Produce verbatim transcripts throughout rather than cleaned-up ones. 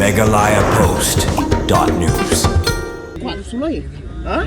Meghalaya Post dot news. Kwah sulai. Ha?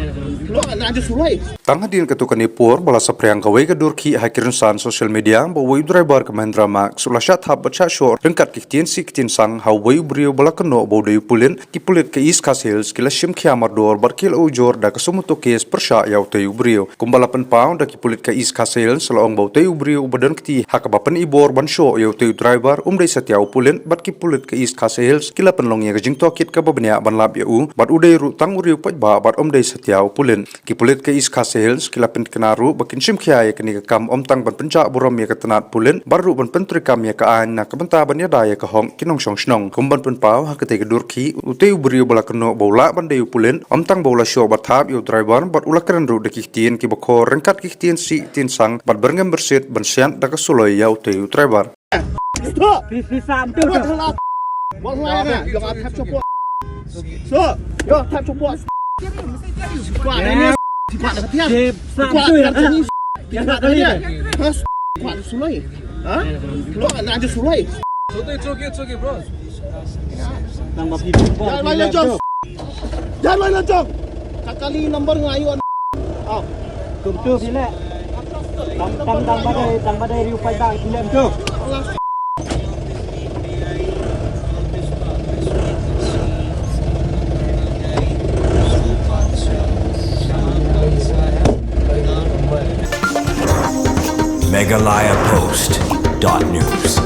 Kwah na je sulai. Tang hadien katto katne por ba la saphriang kawei ka dur khih ha ki rynsan social media ba uwei u driver ka Mahindra Max u la shah thap bad shah shoh ryngkat ki ktien sih ktien sang ha uwei u briew ba la kynnoh ba u dei u pulit. Ki pulit ka East Khasi Hills ki la shim khia mardor bad ki la ujor da ka sumoto case pyrshah ïa utei u briew. Kumba la pynpaw da ki pulit ka East Khasi Hills, la ong ba utei u briew uba don kti ha kaba pynibor ban shoh ïa utei u driver um dei satia u pulit, bad ki pulit ka East Khasi Hills ki la pynlong ïa ka jingtohkit kaba bniah ban lap ïa u, bad u dei ruh tang u riew paidbah bad um dei satia u pulit. Ki pulit ka East Khasi Hills ki la pyntikna ruh ba kin shim khia ïa kane ka kam ym tang ban pynjah burom ïa ka tnat pulit, bad ruh ban pyntreikam ïa ka aiñ na ka bynta ban ïada ïa ka hok ki nongshong shnong. Kum ban pynpaw, ha katei ka dur khih, utei u briew ba la kynnoh ba u lah ban dei u pulit, ym tang ba u la shoh bad thap ïa u driver, bad u la kren ruh da ki ktien kiba khor ryngkat ki ktien sih ktien sang, bad byrngem byrsit ban siat da ka suloi ïa utei u driver. Stop! Phi, phi sam tu. What the hell? What the hell? Yo, tap support. Stop! Yo, tap support. Kwah dah ni. Kwah dah tiap. Sam tu ya. Kwah dah ni. Kwah dah ni. Terus kwah dah sulai. Ha? Kwah nak je sulai. It's okay, it's okay, bro. Tang ba phi. Jangan main lajong. Jangan main lajong. Kakali number ngayon. Ah. Tum tu phi leh. Tang, tang, tang badai, tang badai riu paidbah phi leh tu. Meghalaya Post dot news.